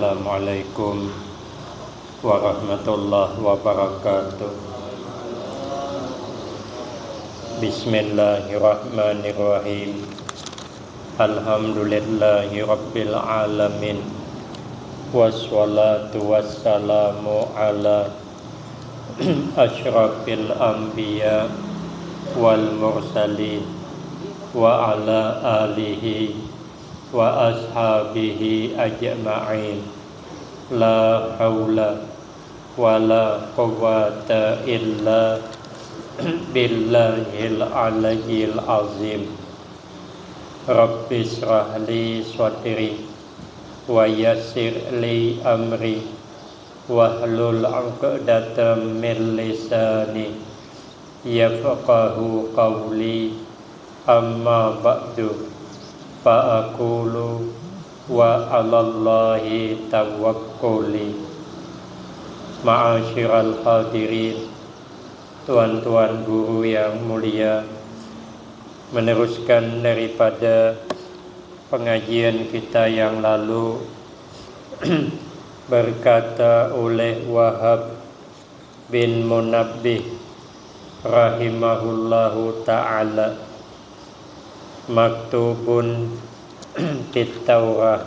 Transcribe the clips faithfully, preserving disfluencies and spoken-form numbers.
Assalamualaikum warahmatullahi wabarakatuh. Bismillahirrahmanirrahim. Alhamdulillahi rabbil alamin. Wassalatu wassalamu ala asyrafil anbiya wal mursalin wa ala alihi wa ashabihi ajma'in. La haula wa la quwwata illa billahil aliyyil azim. Rabbi shrah li sadri wa yassir li amri wahlul 'uqdatam min lisani yafqahu qawli. Amma ba'du, fa aqulu wa 'alallahi tawakkuli. Ma'asyiral hadirin, tuan-tuan guru yang mulia, meneruskan daripada pengajian kita yang lalu, berkata oleh Wahab bin Munabbih rahimahullahu ta'ala, maktubun fit Taurah,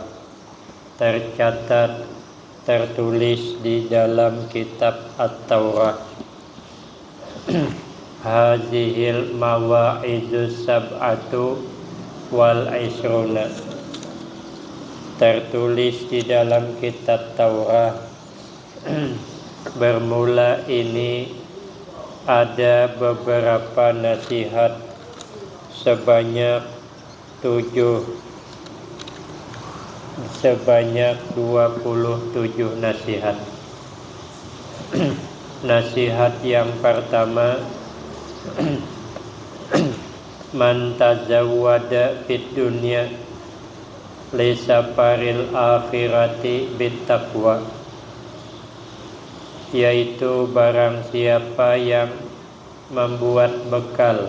tercatat, tertulis di dalam kitab At-Taurah. Hazihil mawa'izus sab'atu wal isruna, tertulis di dalam kitab Taurah. Bermula ini ada beberapa nasihat sebanyak tujuh, sebanyak dua puluh tujuh nasihat. Nasihat yang pertama, man tazawwada fid dunya lisafaril akhirati bit taqwa, yaitu barang siapa yang membuat bekal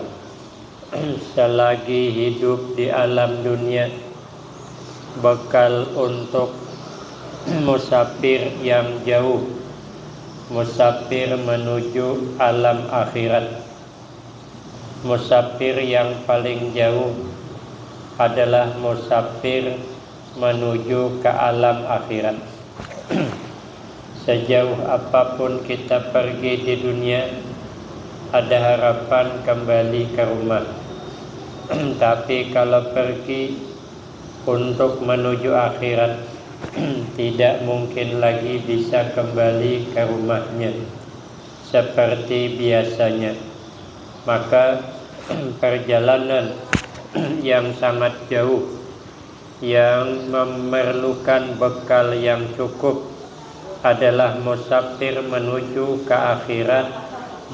selagi hidup di alam dunia, bekal untuk musafir yang jauh, musafir menuju alam akhirat. Musafir yang paling jauh adalah musafir menuju ke alam akhirat. Sejauh apapun kita pergi di dunia, ada harapan kembali ke rumah. Tapi kalau pergi untuk menuju akhirat, tidak mungkin lagi bisa kembali ke rumahnya seperti biasanya. Maka perjalanan yang sangat jauh, yang memerlukan bekal yang cukup, adalah musafir menuju ke akhirat,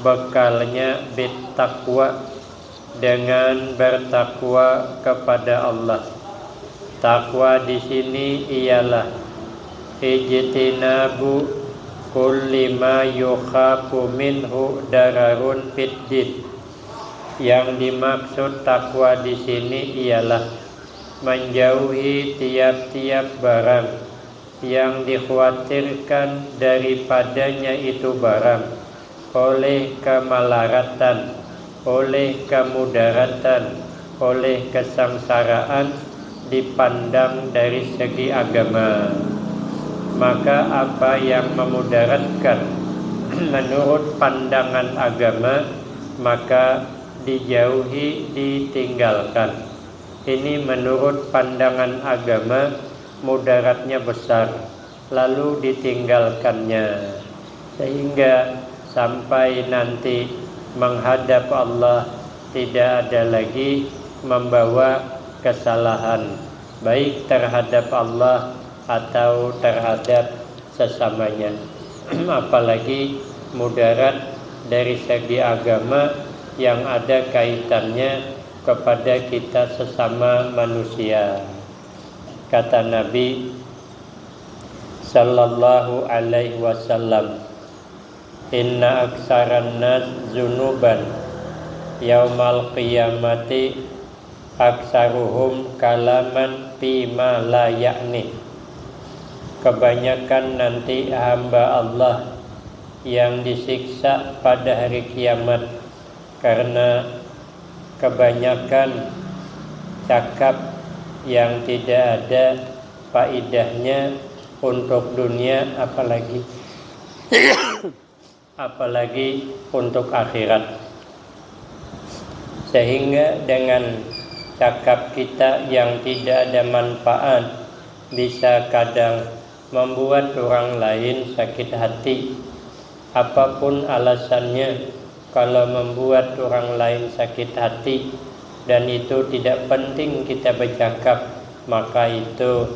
bekalnya bit taqwa, dengan bertakwa kepada Allah. Takwa di sini ialah ijtinabu kulli ma yukhafu minhu dararun fid din. Yang dimaksud takwa di sini ialah menjauhi tiap-tiap barang yang dikhawatirkan daripadanya itu barang, oleh kemalaratan, oleh kemudaratan, oleh kesengsaraan, dipandang dari segi agama. Maka apa yang memudaratkan menurut pandangan agama, maka dijauhi, ditinggalkan. Ini menurut pandangan agama mudaratnya besar, lalu ditinggalkannya, sehingga sampai nanti menghadap Allah tidak ada lagi membawa kesalahan, baik terhadap Allah atau terhadap sesamanya. Apalagi mudarat dari segi agama yang ada kaitannya kepada kita sesama manusia. Kata Nabi sallallahu alaihi wasallam, "Inna aksaran nas zunuban yaumal qiyamati aksaruhum kalaman fima la ya'ni." Kebanyakan nanti hamba Allah yang disiksa pada hari kiamat karena kebanyakan cakap yang tidak ada faidahnya untuk dunia, apalagi apalagi untuk akhirat. Sehingga dengan cakap kita yang tidak ada manfaat bisa kadang membuat orang lain sakit hati. Apapun alasannya, kalau membuat orang lain sakit hati dan itu tidak penting kita bercakap, maka itu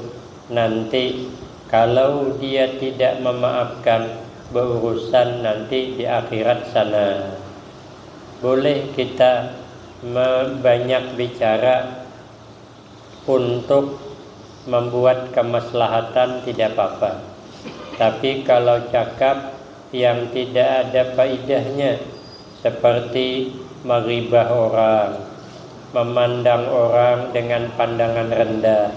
nanti kalau dia tidak memaafkan, berurusan nanti di akhirat sana. Boleh kita banyak bicara untuk membuat kemaslahatan, tidak apa-apa. Tapi kalau cakap yang tidak ada faidahnya, seperti meribah orang, memandang orang dengan pandangan rendah,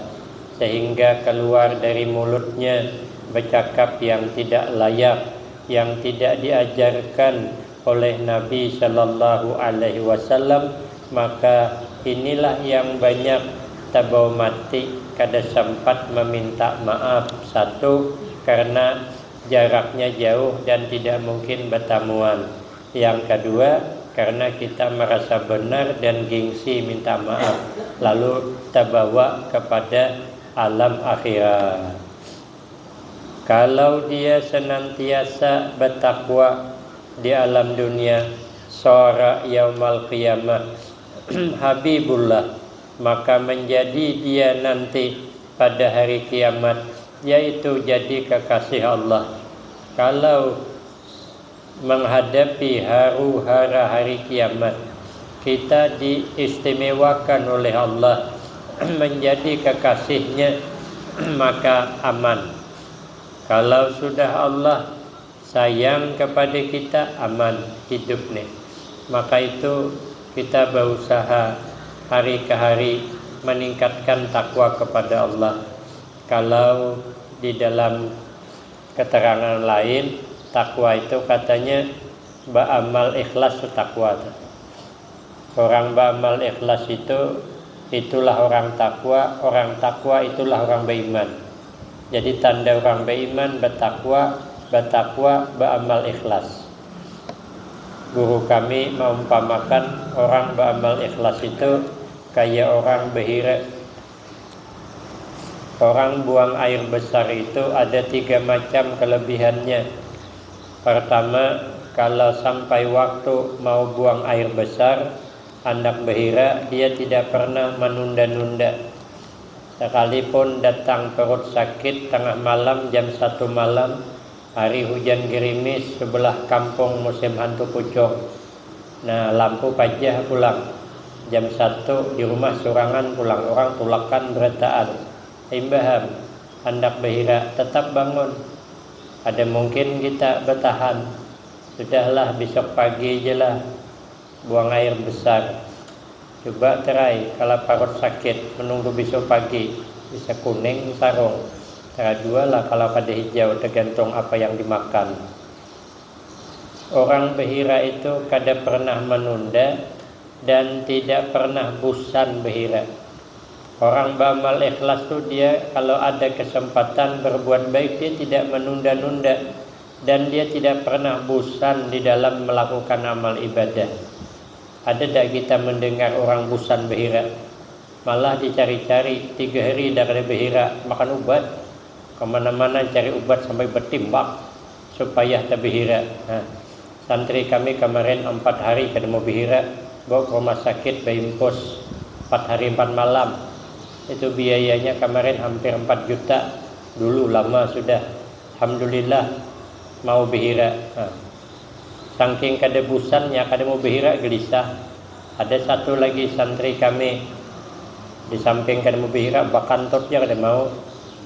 sehingga keluar dari mulutnya bercakap yang tidak layak, yang tidak diajarkan oleh Nabi Shallallahu Alaihi Wasallam, maka inilah yang banyak tabau mati kada sempat meminta maaf. Satu, karena jaraknya jauh dan tidak mungkin bertamuan. Yang kedua, karena kita merasa benar dan gengsi minta maaf, lalu terbawa kepada alam akhirat. Kalau dia senantiasa bertakwa di alam dunia, sara yaumal qiyamah habibullah, maka menjadi dia nanti pada hari kiamat, yaitu jadi kekasih Allah. Kalau menghadapi haru-hara hari kiamat, kita diistimewakan oleh Allah menjadi kekasihnya, maka aman. Kalau sudah Allah sayang kepada kita, aman hidup nih. Maka itu kita berusaha hari ke hari meningkatkan takwa kepada Allah. Kalau di dalam keterangan lain, takwa itu katanya beramal ikhlas tu takwa tu. Orang beramal ikhlas itu, itulah orang takwa, orang takwa itulah orang beriman. Jadi tanda orang beriman bertakwa, bertakwa beramal ikhlas. Guru kami maumpamakan orang beramal ikhlas itu kaya orang behira. Orang buang air besar itu ada tiga macam kelebihannya. Pertama, kalau sampai waktu mau buang air besar, handak behira, dia tidak pernah menunda-nunda. Sekalipun datang perut sakit tengah malam jam satu malam, hari hujan gerimis, sebelah kampung musim hantu pucung. Nah, lampu pajah pulang. Jam satu di rumah surangan pulang, orang tulakan berataan. Imbaham, handak behira, tetap bangun. Ada mungkin kita bertahan. Sudahlah, besok pagi je lah buang air besar. Coba terai, kalau parut sakit, menunggu besok pagi, bisa kuning sarung. Terai jua lah kalau kada hijau, tergantung apa yang dimakan. Orang behira itu kada pernah menunda dan tidak pernah busan behira. Orang beramal ikhlas tu dia kalau ada kesempatan berbuat baik, dia tidak menunda-nunda dan dia tidak pernah busan di dalam melakukan amal ibadah. Ada dak kita mendengar orang busan behira? Malah dicari-cari, tiga hari dah kada behira, makan ubat. Kemana-mana cari ubat sampai betimbak supaya tabehira. Nah, santri kami kemarin empat hari kada mau behira, bawa ke rumah sakit baimpus empat hari empat malam. Itu biayanya kemarin hampir empat juta. Dulu lama sudah. Alhamdulillah mau behira. Nah, sangking kada busannya, kada mau behira, gelisah. Ada satu lagi santri kami, di samping kada mau behira, bakantut ja kada mau.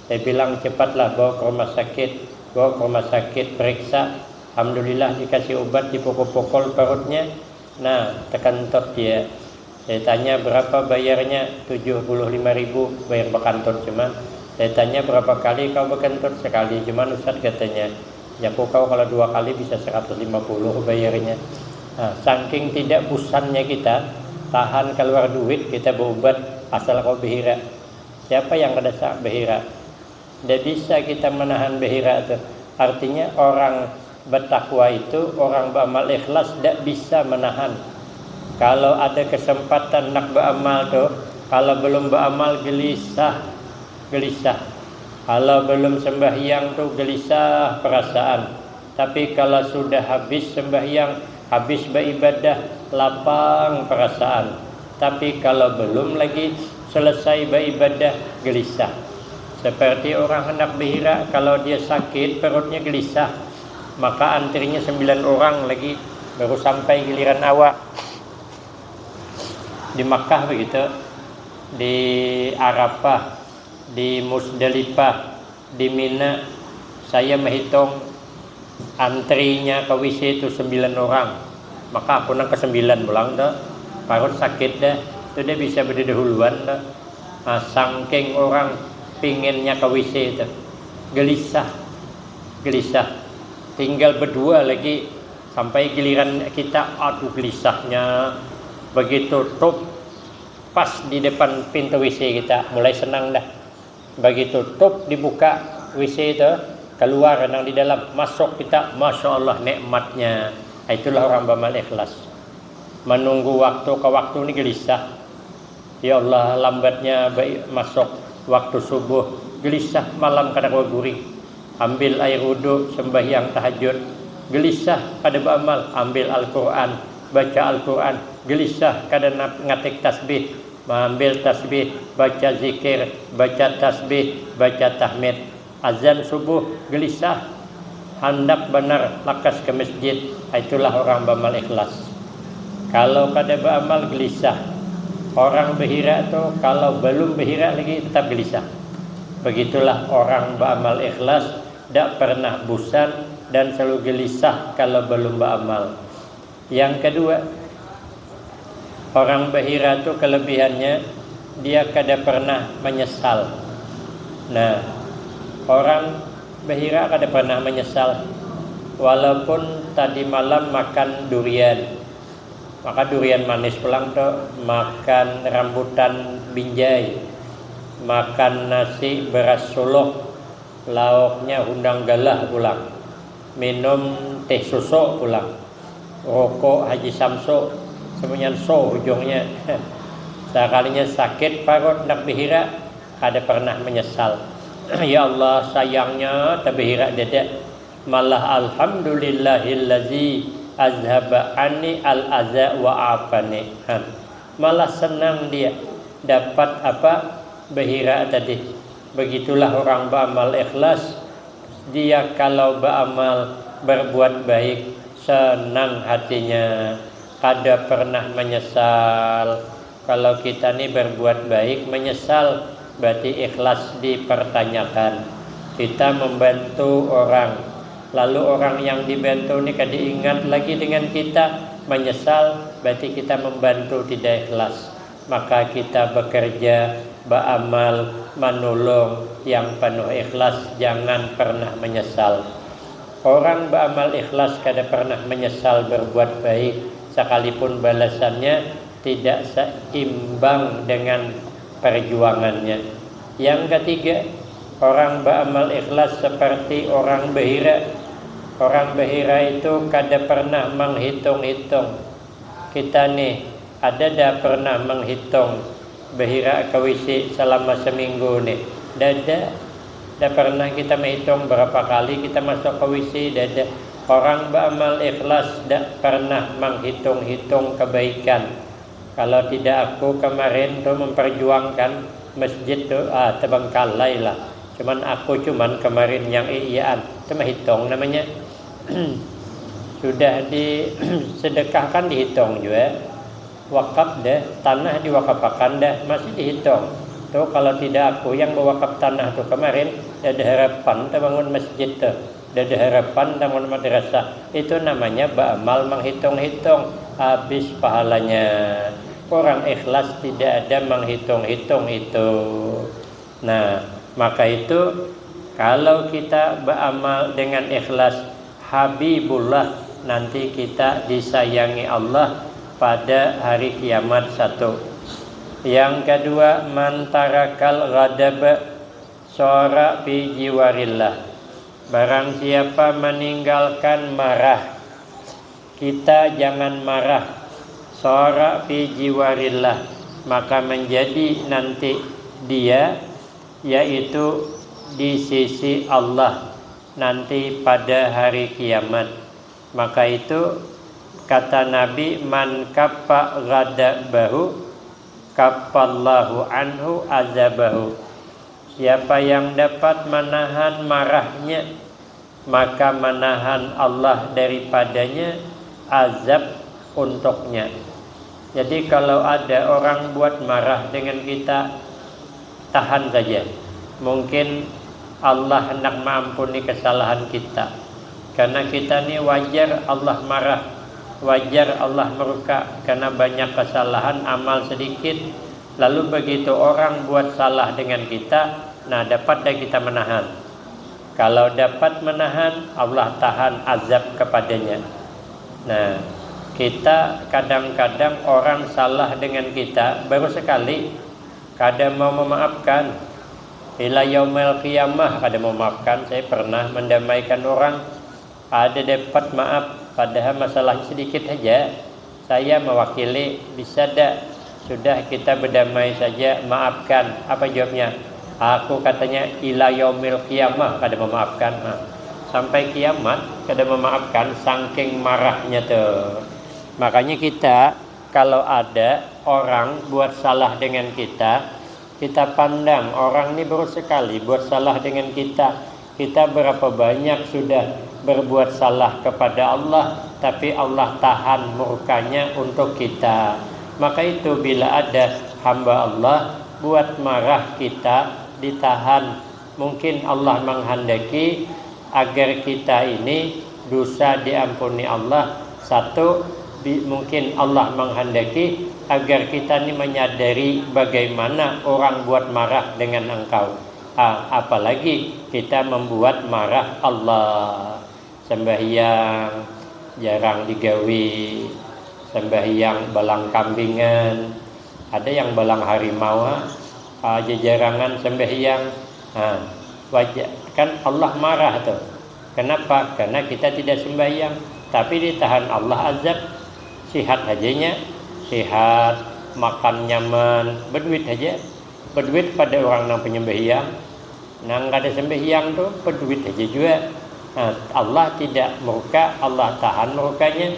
Saya bilang, cepatlah bawa ke rumah sakit, bawa ke rumah sakit, periksa. Alhamdulillah dikasih ubat, dipukul-pukul perutnya. Nah, tekentut dia. Saya tanya, berapa bayarnya? Tujuh puluh lima ribu bayar bakantut, cuman Saya tanya, "Berapa kali kau berkentut?" "Sekali." "Cuman Ustaz," katanya, "jaku kau kalau dua kali bisa seratus lima puluh bayarnya." Nah, saking tidak busannya kita tahan keluar duit kita berubat asal kau behira. Siapa yang kada sa behira? Tidak bisa kita menahan behira tu. Artinya orang bertakwa itu, orang beramal ikhlas tidak bisa menahan. Kalau ada kesempatan nak beramal tu, kalau belum beramal gelisah, gelisah. Kalau belum sembahyang tu gelisah perasaan. Tapi kalau sudah habis sembahyang, habis beribadah, lapang perasaan. Tapi kalau belum lagi selesai beribadah, gelisah. Seperti orang hendak behira, kalau dia sakit perutnya gelisah, maka antrinya sembilan orang lagi baru sampai giliran awak. Di Makkah begitu, di Arafah, di Musdalifah, di Mina, saya menghitung antrinya ke W C itu sembilan orang. Maka aku nang kesembilan pulang tu, parut sakit dah, tu dia bisa berdahuluan tu. Nah, sangking orang pinginnya ke W C itu, gelisah, gelisah. Tinggal berdua lagi sampai giliran kita, aduh gelisahnya. Begitu tutup, pas di depan pintu W C kita, mulai senang dah. Bagi tutup dibuka W C itu, keluar nang di dalam, masuk kita, masya Allah nikmatnya. Itulah orang beramal ikhlas. Menunggu waktu ke waktu ni gelisah. Ya Allah, lambatnya masuk waktu subuh, gelisah malam kada kawa guring. Ambil air wudhu, sembahyang tahajud, gelisah kada beramal, ambil Al-Quran, baca Al-Quran, gelisah kada ngatik tasbih, maambil tasbih, baca zikir, baca tasbih, baca tahmid. Azan subuh, gelisah, handak banar lakas ke masjid. Itulah orang beramal ikhlas. Kalau kada beramal, gelisah. Orang behira tu kalau belum behira lagi tetap gelisah. Begitulah orang beramal ikhlas, dak pernah busan dan selalu gelisah kalau belum beramal. Yang kedua, orang behira tu kelebihannya, dia kada pernah menyesal. Nah, orang behira kada pernah menyesal. Walaupun tadi malam makan durian, maka durian manis pulang tu, makan rambutan binjai, makan nasi beras suluk, lauknya hundang galah pulang, minum teh susu pulang, rokok Haji Samsu, semuanya so ujungnya. Sakalinya sakit parut nak behira, kada pernah menyesal. Ya Allah, sayangnya tabehira dada. Malah alhamdulillahillazi azhaba anni al aza wa afani. Malah senang dia dapat apa, behira tadi. Begitulah orang beramal ikhlas. Dia kalau beramal, berbuat baik, senang hatinya, kada pernah menyesal. Kalau kita ni berbuat baik, menyesal, berarti ikhlas dipertanyakan. Kita membantu orang, lalu orang yang dibantu ni kada ingat lagi dengan kita, menyesal, berarti kita membantu tidak ikhlas. Maka kita bekerja, beramal, menolong yang penuh ikhlas, jangan pernah menyesal. Orang beramal ikhlas kada pernah menyesal berbuat baik, sekalipun balasannya tidak seimbang dengan perjuangannya. Yang ketiga, orang beramal ikhlas seperti orang behira. Orang behira itu kada pernah menghitung-hitung. Kita nih, ada dah pernah menghitung behira ke W C selama seminggu nih? Dada. Dah pernah kita menghitung berapa kali kita masuk ke W C? Dada. Orang beramal ikhlas dah pernah menghitung-hitung kebaikan. Kalau tidak aku kemarin tu memperjuangkan masjid tu, ah, terbengkalai lah. Cuman aku cuman kemarin yang iyaan, tu menghitung namanya. Sudah disedekahkan dihitung juga. Wakaf dah, tanah diwakafakan dah, masih dihitung. Tu kalau tidak aku yang bewakaf tanah tu kemarin, ada harapan terbangun masjid tu. Dada harapan bangun madrasah, itu namanya baamal manghitung-hitung, habis pahalanya. Orang ikhlas tidak ada manghitung-hitung itu. Nah, Maka itu, kalau kita beramal dengan ikhlas, Habibullah, nanti kita disayangi Allah pada hari kiamat, satu. Yang kedua, man tarakal ghadab sora fi jiwarillah. Barang siapa meninggalkan marah, kita jangan marah, sora fi jiwarillah, maka menjadi nanti dia, yaitu di sisi Allah nanti pada hari kiamat. Maka itu kata Nabi, man kaffa ghadabahu, kaffallahu anhu azabahu. Siapa yang dapat menahan marahnya, maka menahan Allah daripadanya azab untuknya. Jadi, kalau ada orang buat marah dengan kita, tahan saja. Mungkin Allah hendak mengampuni kesalahan kita. Karena kita ni wajar Allah marah, wajar Allah murka karena banyak kesalahan, amal sedikit. Lalu begitu orang buat salah dengan kita, nah, dapat dah kita menahan. Kalau dapat menahan, Allah tahan azab kepadanya. Nah, kita kadang-kadang orang salah dengan kita, baru sekali, kada mau memaafkan. Ila yaumil qiyamah kada mau memaafkan. Saya pernah mendamaikan orang, ada dapat maaf, padahal masalahnya sedikit saja. Saya mewakili, bisa dak? Sudah kita berdamai saja, maafkan. Apa jawabnya? Aku, katanya, ila yaumil qiyamah kada memaafkan. Nah, sampai kiamat kada memaafkan, saking marahnya tuh. Makanya kita, kalau ada orang buat salah dengan kita, kita pandang orang ni baru sekali buat salah dengan kita. Kita berapa banyak sudah berbuat salah kepada Allah, tapi Allah tahan murkanya untuk kita. Maka itu, bila ada hamba Allah buat marah kita, ditahan. Mungkin Allah menghendaki agar kita ini dosa diampuni Allah. Satu, mungkin Allah menghendaki agar kita ini menyadari bagaimana orang buat marah dengan engkau. Ah, apalagi kita membuat marah Allah. Sembahyang jarang digawi, sembahyang balang kambingan, ada yang balang harimau, ah, jajarangan sembahyang. Nah, wajar kan Allah marah tuh. Kenapa? Karena kita tidak sembahyang, tapi ditahan Allah azab. Sihat hajanya, sihat, makan nyaman, berduit aja. Berduit pada orang nang penyembahyang, nang kada sembahyang tuh berduit aja juga. Nah, Allah tidak murka, Allah tahan murkanya.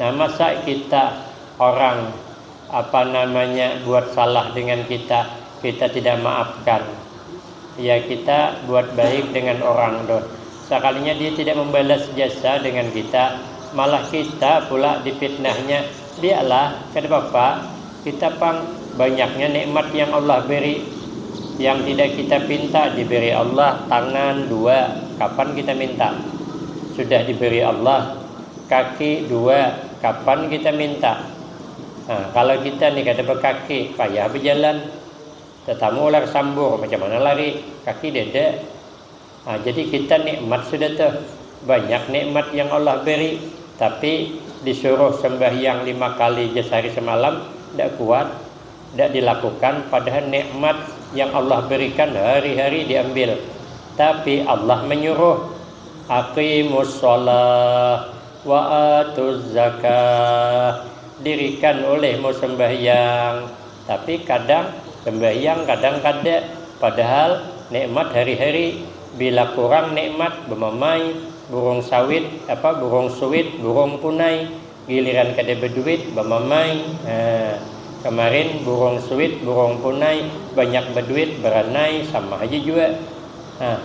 Nah, masa kita orang, apa namanya, buat salah dengan kita, kita tidak maafkan? Ya, kita buat baik dengan orang tuh, sekalinya dia tidak membalas jasa dengan kita, malah kita pula difitnahnya. Biarlah, kada apa-apa. Kita pang banyaknya nikmat yang Allah beri, yang tidak kita pinta diberi Allah. Tangan dua, kapan kita minta? Sudah diberi Allah. Kaki dua, kapan kita minta? Nah, kalau kita ni kada berkaki, payah berjalan. Tetamu ular sambur, macam mana lari? Kaki dada. Nah, jadi kita nikmat sudah tuh. Banyak nikmat yang Allah beri, tapi disuruh sembahyang lima kali je sehari semalam, ndak kuat, ndak dilakukan, padahal nikmat yang Allah berikan hari-hari diambil. Tapi Allah menyuruh, aqimus shalah wa atuz zakah, dirikan olehmu sembahyang. Tapi kadang sembahyang, kadang kada. Padahal nikmat hari-hari. Bila kurang nikmat, bemamai, burung sawit, apa, burung suwit, burung punai. Giliran kada berduit, bemamai. Nah, kemarin burung suwit, burung punai, banyak berduit, beranai, sama aja juga. Nah,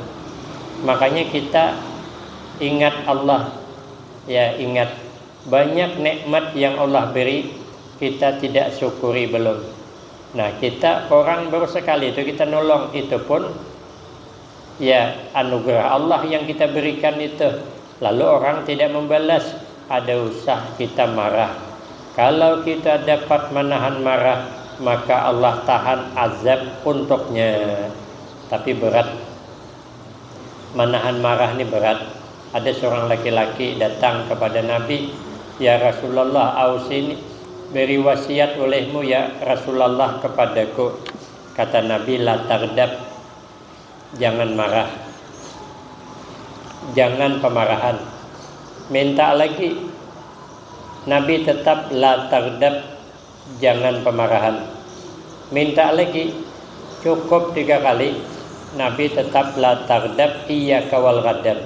makanya kita ingat Allah. Ya, ingat, banyak nikmat yang Allah beri, kita tidak syukuri belum. Nah, kita orang baru sekali itu kita nolong, itu pun, ya, anugerah Allah yang kita berikan itu. Lalu orang tidak membalas, ada usah kita marah. Kalau kita dapat menahan marah, maka Allah tahan azab untuknya. Tapi berat. Manahan marah ni berat. Ada seorang laki-laki datang kepada Nabi, "Ya Rasulullah, ausini, beri wasiat olehmu ya Rasulullah kepadaku." Kata Nabi, "La taghdab, jangan marah. Jangan pemarahan." Minta lagi. Nabi tetap, "La taghdab, jangan pemarahan." Minta lagi. Cukup tiga kali. Nabi tetap, "La taghdab, iyyaka wal ghadab.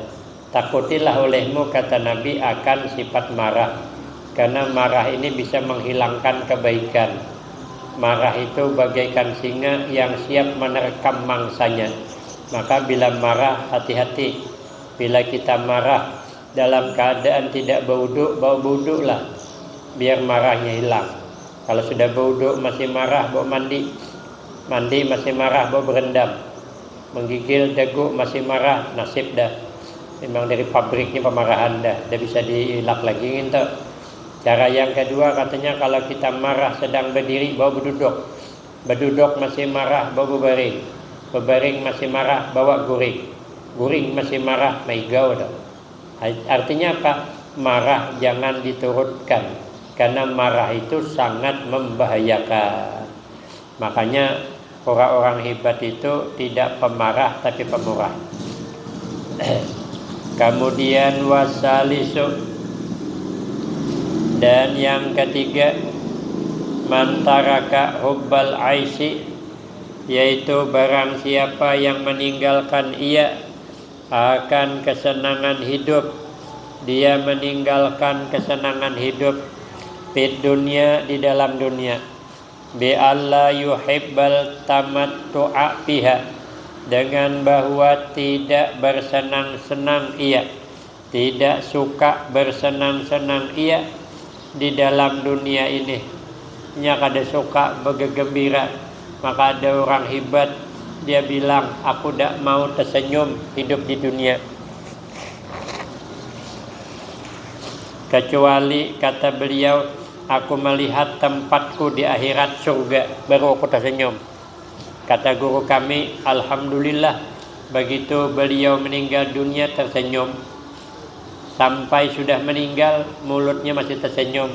Takutilah olehmu," kata Nabi, "akan sifat marah. Karena marah ini bisa menghilangkan kebaikan. Marah itu bagaikan singa yang siap menerkam mangsanya. Maka bila marah, hati-hati. Bila kita marah, dalam keadaan tidak baudu, bau budulah. Biar marahnya hilang. Kalau sudah baudu masih marah, bau mandi. Mandi masih marah, bau berendam. Menggigil dagu masih marah, nasib dah. Memang dari pabriknya pemarahan dah, dah bisa diilak lagi ngintu. Cara yang kedua katanya, kalau kita marah sedang berdiri, bau beduduk. Beduduk masih marah, bau bebaring. Bebaring masih marah, bawa guring. Guring masih marah, maigau dah. Artinya apa? Marah jangan diturutkan, karena marah itu sangat membahayakan. Makanya orang-orang hebat itu tidak pemarah tapi pemurah. Kemudian wasalisu, dan yang ketiga, mantaraka hubbal aisi, yaitu barang siapa yang meninggalkan ia akan kesenangan hidup, dia meninggalkan kesenangan hidup, fid dunya, di dalam dunia, bi alla yuhibbal tamattu'a fiha, dengan bahwa tidak bersenang-senang ia, tidak suka bersenang-senang ia di dalam dunia ini. Nya kada suka begegembira. Maka ada orang hebat, dia bilang, "Aku dak mau tersenyum hidup di dunia. Kecuali," kata beliau, "aku melihat tempatku di akhirat, surga, baru aku tersenyum." Kata guru kami, "Alhamdulillah, begitu beliau meninggal dunia tersenyum. Sampai sudah meninggal, mulutnya masih tersenyum.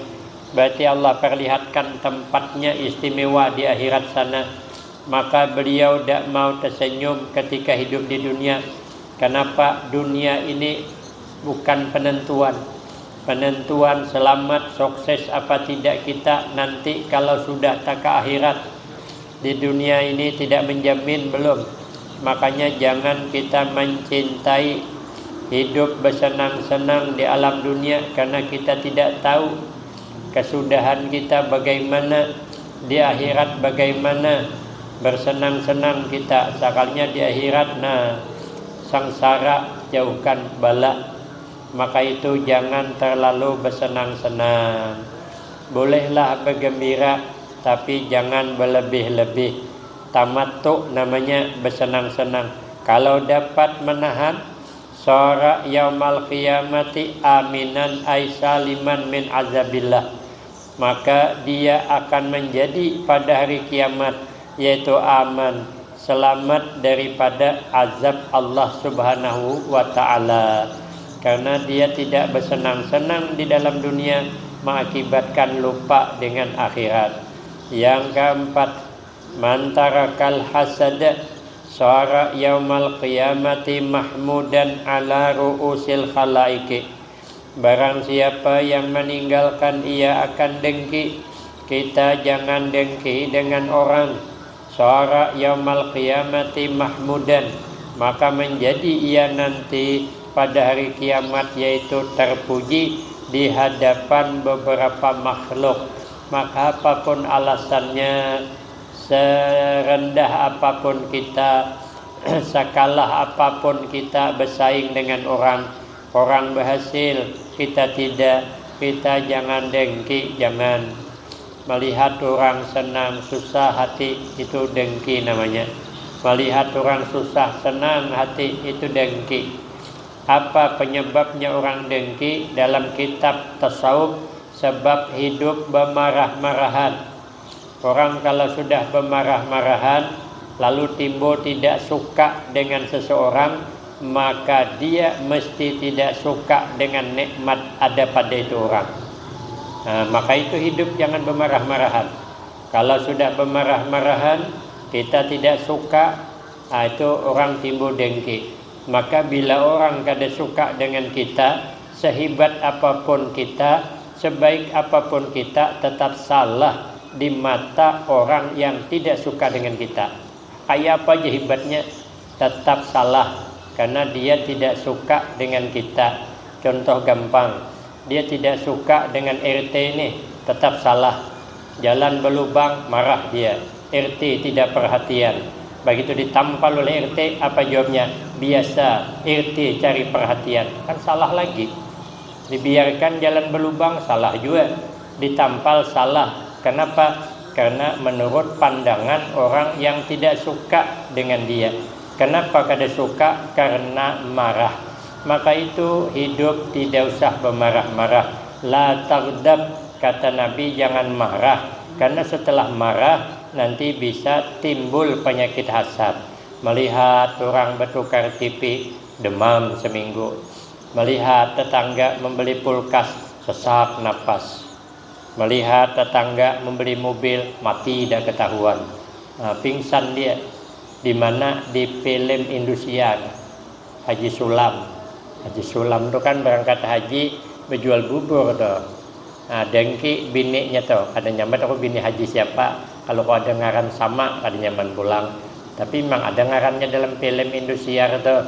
Berarti Allah perlihatkan tempatnya istimewa di akhirat sana. Maka beliau dak mau tersenyum ketika hidup di dunia. Kenapa? Dunia ini bukan penentuan. Penentuan selamat, sukses apa tidak kita nanti kalau sudah taka akhirat. Di dunia ini tidak menjamin, belum. Makanya jangan kita mencintai hidup bersenang-senang di alam dunia, karena kita tidak tahu kesudahan kita bagaimana, di akhirat bagaimana. Bersenang-senang kita, sakalinya di akhirat, nah, sangsara, jauhkan bala. Maka itu jangan terlalu bersenang-senang. Bolehlah bergembira, tapi jangan berlebih-lebih. Tamattu namanya bersenang-senang. Kalau dapat menahan, sara yaumal qiyamati aminan ay saliman min azabillah. Maka dia akan menjadi pada hari kiamat, yaitu aman, selamat daripada azab Allah Subhanahu wa Ta'ala. Karena dia tidak bersenang-senang di dalam dunia, mengakibatkan lupa dengan akhirat. Yang keempat, mantarakal hasada sara yaumal qiyamati mahmudan ala ru'usil khalaiki. Barang siapa yang meninggalkan, ia akan dengki. Kita jangan dengki dengan orang. Sara yaumal qiyamati mahmudan, maka menjadi ia nanti pada hari kiamat, yaitu terpuji di hadapan beberapa makhluk. Maka apapun alasannya, serendah apapun kita, sekalah apapun kita bersaing dengan orang, orang berhasil, kita tidak, kita jangan dengki, jangan. Melihat orang senang susah hati, itu dengki namanya. Melihat orang susah senang hati, itu dengki. Apa penyebabnya orang dengki? Dalam kitab tasawuf, sebab hidup bemarah-marahan. Orang kalau sudah bemarah-marahan, lalu timbul tidak suka dengan seseorang, maka dia mesti tidak suka dengan nikmat ada pada itu orang. Nah, maka itu hidup jangan bermarah-marahan. Kalau sudah bermarah-marahan, kita tidak suka, ah, itu orang timbul dengki. Maka bila orang kada suka dengan kita, sehebat apapun kita, sebaik apapun kita, tetap salah di mata orang yang tidak suka dengan kita. Kayak apa aja hebatnya, tetap salah karena dia tidak suka dengan kita. Contoh gampang, dia tidak suka dengan R T ini, tetap salah. Jalan berlubang, marah dia. R T tidak perhatian. Begitu ditampal oleh R T, apa jawabnya? Biasa, R T cari perhatian. Kan salah lagi. Dibiarkan jalan berlubang, salah juga. Ditampal, salah. Kenapa? Karena menurut pandangan orang yang tidak suka dengan dia. Kenapa kada suka? Karena marah. Maka itu hidup tidak usah bermarah-marah. La taghdab, kata Nabi, jangan marah. Karena setelah marah nanti bisa timbul penyakit hasad. Melihat orang bertukar T V, demam seminggu. Melihat tetangga membeli kulkas, sesak napas. Melihat tetangga membeli mobil, mati dah ketahuan. Nah, pingsan dia. Di mana? Di film Indosiar. Haji Sulam. Haji Sulam tu kan berangkat haji, berjual bubur tu. Nah, dengki bininya tu. Kada nyaman aku bini haji siapa. Kalau kau ada ngaran sama, kada nyaman pulang. Tapi memang ada ngarannya dalam film Indosiar tu.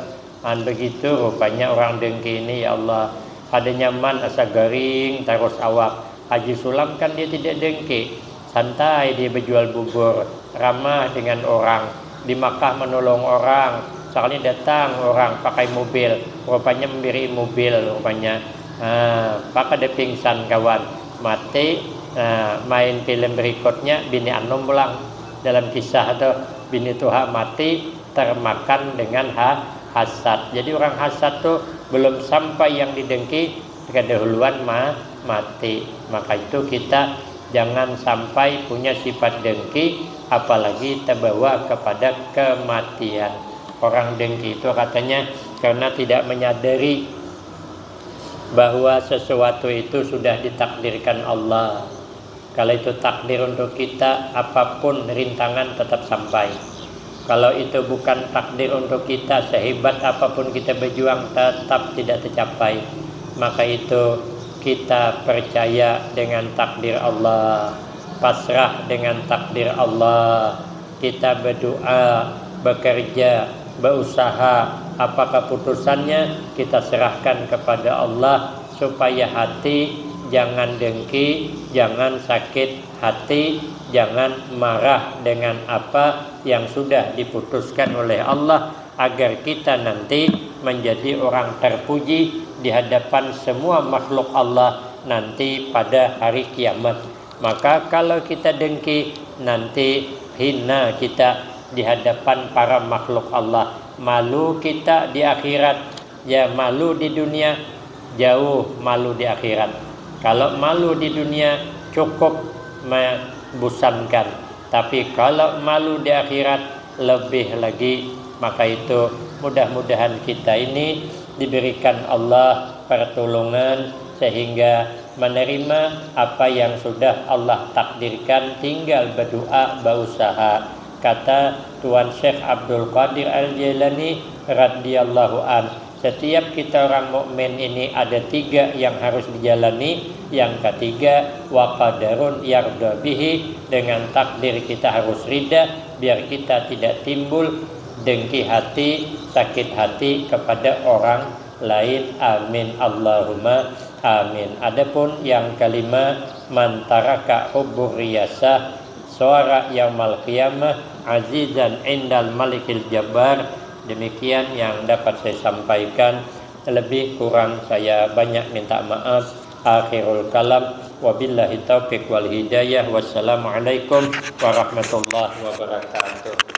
An begitu rupanya orang dengki ini, ya Allah. Kada nyaman asa garing tarus awak. Haji Sulam kan dia tidak dengki. Santai dia berjual bubur, ramah dengan orang. Di Makkah menolong orang. Sekali datang orang pakai mobil, rupanya memberi mobil rupanya. Ha, pak ada pingsan kawan. Mati, nah, main film berikutnya bini anom pulang. Dalam kisah tu, bini tuha mati, termakan dengan ha, hasad. Jadi orang hasad tu belum sampai yang didengki, kedahuluan ma, mati. Maka itu kita jangan sampai punya sifat dengki, apalagi terbawa kepada kematian. Orang dengki itu katanya karena tidak menyadari bahwa sesuatu itu sudah ditakdirkan Allah. Kalau itu takdir untuk kita, apapun rintangan tetap sampai. Kalau itu bukan takdir untuk kita, sehebat apapun kita berjuang, tetap tidak tercapai. Maka itu, kita percaya dengan takdir Allah, pasrah dengan takdir Allah. Kita berdoa, bekerja, berusaha, apa keputusannya kita serahkan kepada Allah, supaya hati jangan dengki, jangan sakit hati, jangan marah dengan apa yang sudah diputuskan oleh Allah, agar kita nanti menjadi orang terpuji di hadapan semua makhluk Allah nanti pada hari kiamat. Maka kalau kita dengki, nanti hina kita di hadapan para makhluk Allah. Malu kita di akhirat, ya malu di dunia, jauh malu di akhirat. Kalau malu di dunia cukup membosankan, tapi kalau malu di akhirat lebih lagi. Maka itu mudah-mudahan kita ini diberikan Allah pertolongan sehingga menerima apa yang sudah Allah takdirkan, tinggal berdoa, berusaha. Kata Tuan Syekh Abdul Qadir Al-Jailani radhiyallahu an, setiap kita orang mukmin ini ada tiga yang harus dijalani. Yang ketiga, wa qadarun yarda bihi, dengan takdir kita harus rida, biar kita tidak timbul dengki hati, sakit hati kepada orang lain. Amin, Allahumma amin. Adapun yang kelima, man taraka hubbur riyasah sara yaumal qiyamah azizan indal malikil jabbar. Demikian yang dapat saya sampaikan. Lebih kurang saya banyak minta maaf. Akhirul kalam. Wabillahi taufiq wal hidayah. Wassalamualaikum warahmatullahi wabarakatuh.